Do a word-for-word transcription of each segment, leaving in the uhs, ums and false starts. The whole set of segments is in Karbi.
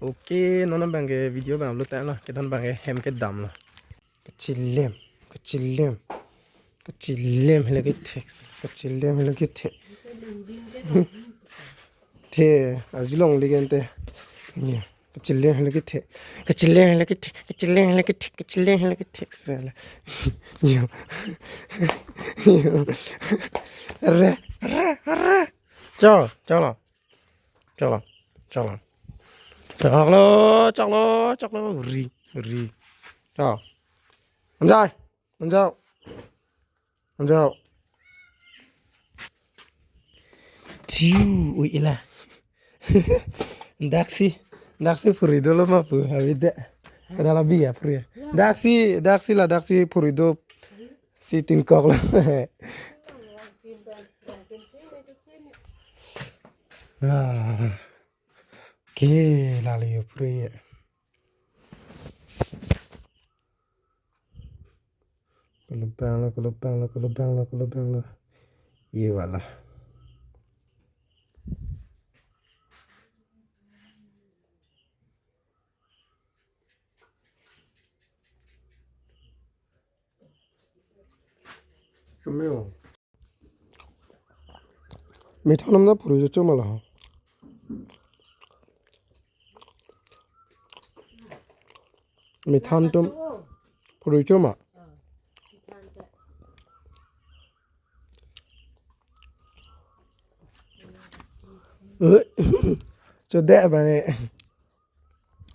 Okay, non abangke video abang upload tanglo, kedon abangke hem kedamlo. Kachilem, kachilem, kachilem helo kethek, kachilem helo kethek. The, arjulongle kente. Ya, kachilem helo kethek, kachilem helo kethek, kachilem helo kethek, kachilem helo kethek sala. Ya. Ya. Re, re, re. Chok, choklo. Choklo, choklo. Choklo, choklo, choklo. Ri, ri. Chok. Namjai, namjau. Namjau. Chiu, ui ila. Daksi, daksi phuri dolo ma pu, habide. Kadala biya phuri. Daksi, daksi la, daksi phuri do. Si tin kok la. Ah. Ke lali yo phuri. Kelubang lo, kelubang lo, kelubang lo, kelubang lo. Ye wala. Chomeo. Methan nam na phuri cho ma la. Methan tum phuri cho ma. Cho de abang e.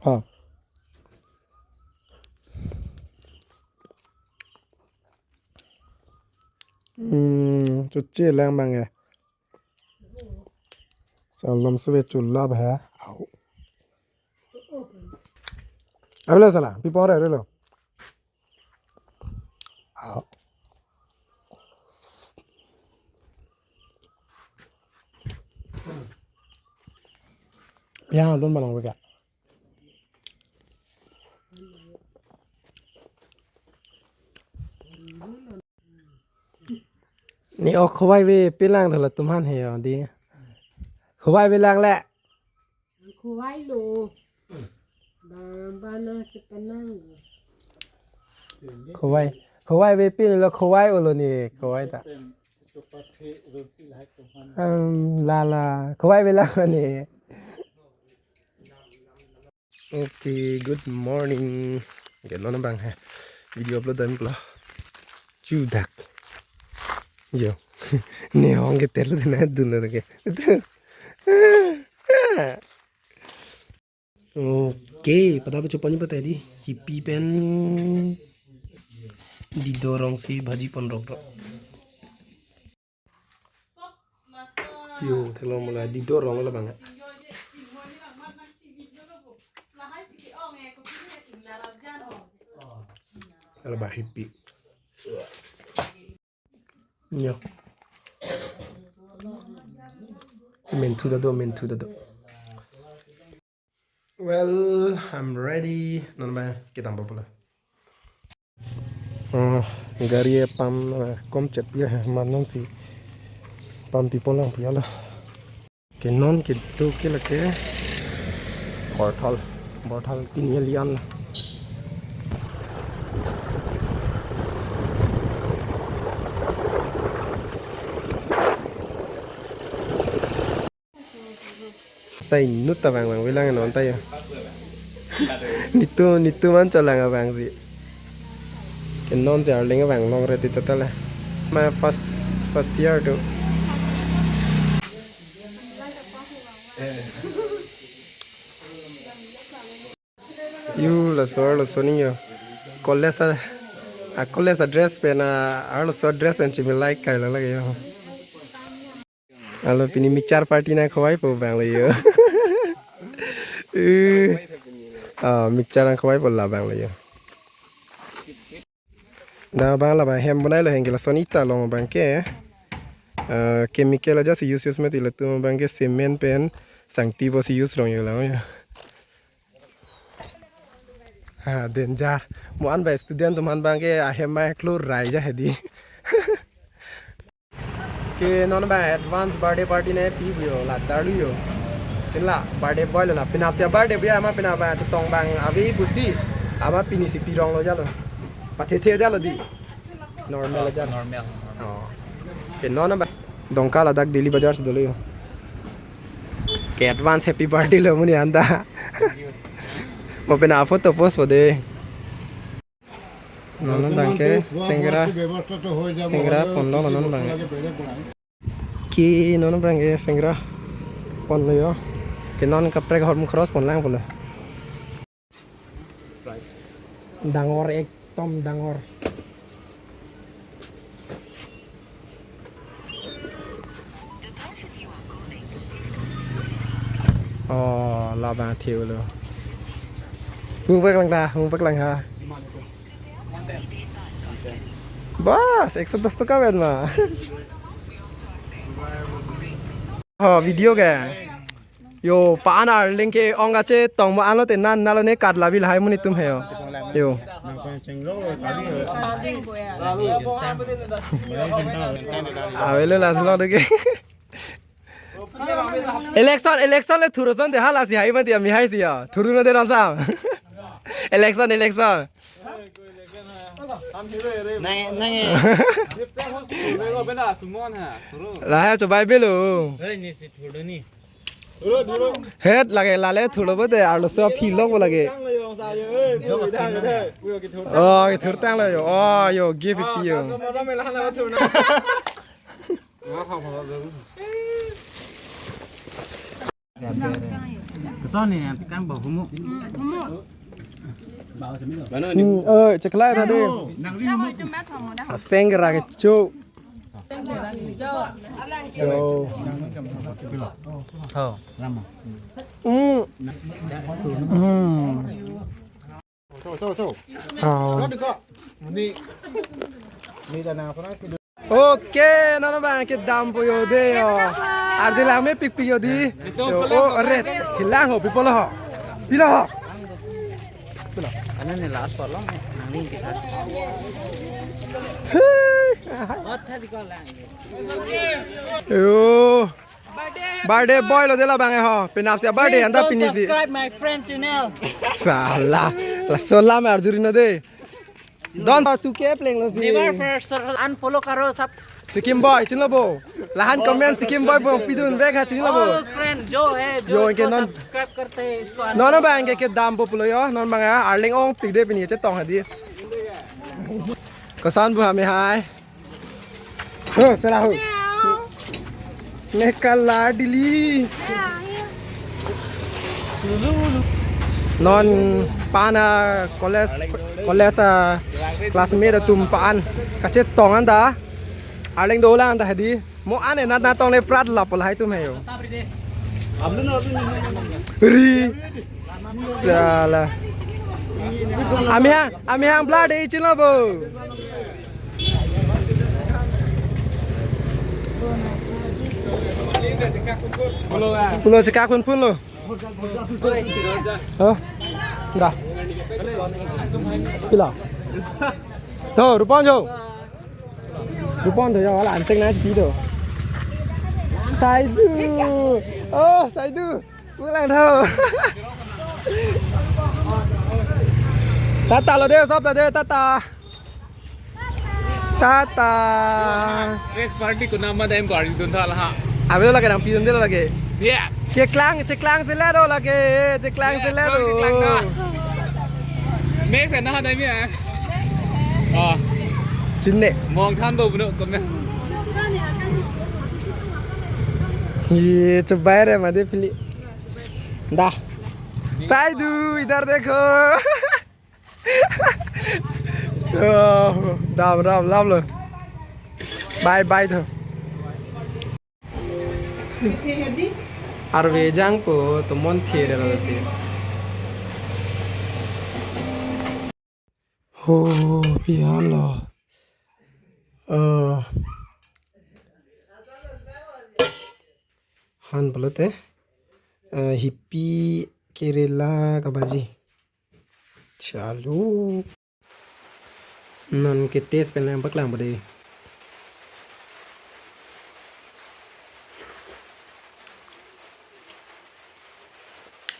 Ha. Hmm, cho chelang abang e. Salom sebe chulap ha. Au. Abela sala, pi pore relo. Au. Yang don balong beka. Ne o khowai ve pelang thala tum han he yo di. Khowai ve lang le. Khowai lo. Ba, ba na chepanang. Khowai. Khowai ve pin lo khowai olo ne khowai ta. Um, la la. Khowai ve lang ne. Okay, good morning. Ke non abang he. Video upload dam pula. Chudak. Yo. Ne hong ke telo dena dun lo ke. Okay, pada bacho pani patai di. Hipi pen didorong si bhaji pon rok rok. Yo, theklong mula didorong lo bang. Ala ba hipi. Yo. Menthu ta do, menthu ta do. Well, I'm ready. Non ba kedam pula. Oh, gari e pam, eh, kom chet ya, eh, man non si pam pi pon lang pu ya la. Ke non ke tu ke lake Borthal, Borthal tin ya lian la. Ta inut ta vang vang velang non ta ya. Nitu, nitu man cholang abang si. Ke non si arleng abang long re ti total la. Ma first, first year tu. Yo, laso, laso ni yo. College a, a college a dress pen a, arloso dress pen chimi like kai la lagi yo. Alo pini mixture party nang khowai po bang lo yo. Eh. Ah, mixture nang khowai po la bang lo yo. Da bang la bang hem bonai lo hengke lason ita long bang ke. Eh, chemical aja si use use mati latum bang ke cement pen sangti bo si use long yo lang yo. Ha, danger. Mo an ba student tum han bang ke ahem mai klur rai ja hedi. Ke non ba advance birthday party ne pi bu yo, la darlu yo. Sila birthday boy lo la. Penap si birthday boy ama penap ba chetong abang ave pusi. Ama pini si pirong lo jalo. Pathethe jalo di. Normal jalo. Normal. Oh. Ke non ba. Dongka ladak Daily Bazaar si dolo yo. Ke advance happy birthday lo amonit anta. Mo penap photo post po de. Non abang ke sengkera, sengkera pon lo non abang. Ke non abang ke sengkera pon lo yo. Ke non kaprek hormu cross pon lang pulo. Dangor, ekdom dangor. Oh, labang thiu lo. Hung pek lang ta, hung pek lang ha. Bas, ekso dos taka pen ma. Oh, video ke. Yo, pa-an arleng ke ong kachetong mo anlo te nan nalo ne kat labil hai amonit atum he yo. Yo. Avelo last lo de ke. Election, election le thuro son de hala si hai mati ami hai si ya. Thuro na de ram sam. Election, election. Nang, nang. La hai chobai belo. Het lake lale thuro bote arloso philok bo lake. Oh, kethur tang lo yo. Oh, yo, give it to you. Keson ni, kang bau humuk. Hmm, eh, cek lai tadi. Sengkera kecho. Yo. Oh. Hmm. Hmm. Oh. Okay, non abang ke dampo yo de yo. Arje lang mepikpik yo di. Yo, oh, red. Hilang ho, pipolo ho. Pilo ho. Pilo. Ano ni last polong, nang ning kita. Hey. Oh, tadi ko lang. Yo. Birthday boy lo de labang e ho. Penap si birthday anta pini si. Subscribe my friend channel. Sala. Laso lam arjuri na de. Don tu ke pleng lo si. Never first unfollow karo sab. Sikkim boy chinilo bo. Lahan comment Sikkim boy bo pidun bek ha chinilo bo. All friend jo hai jo. Yo, ke non subscribe karte hai isko. Non abang ke ke dampo pulo yo. Non abang arleng ong pik de pini chetong ha di. Koson bo hame hai. Ho, sala ho. Mekala dili. Non pa-an college, college classmate atum pa-an kachetong anta. Arleng dolang anta hadi. Mo ane nat natong le prat lapu lahai atum he yo. Ri. Sala. Amehang, amehang blood e chilo bo. Pulo chekak pun pun lo. Oh. Dah. Pila. Tuh, Rupon jo. Rupon tuh ya, wala ancheng na pi tuh. Saidu. Oh, Saidu. Pulang tuh. Tata lo deh, sob deh, tata. Tata. Next party ko nama dai party dun tha laha. Abang lo lake nang pidun de lo lake. Yeah. Cheklang, cheklang si lero lake. Cheklang si lero. Cheklang na. Next na ha dai mi ah. Oh. Chinine. Mong than bo buno kome. Ye, chobai re made pili. Dah. Saidu, idhar dekho. Oh, dam, dam, dam lo. Bye, bye, tho. Arve jang po, to mon thir lo si. Oh, pian lo. Oh. Han pulote. Eh, hipi kerela kabhaji. Chalo. Non ke taste pen lang paklang pade.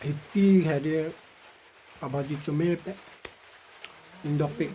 Hipi hadi abhaji chome pe. Indokpik.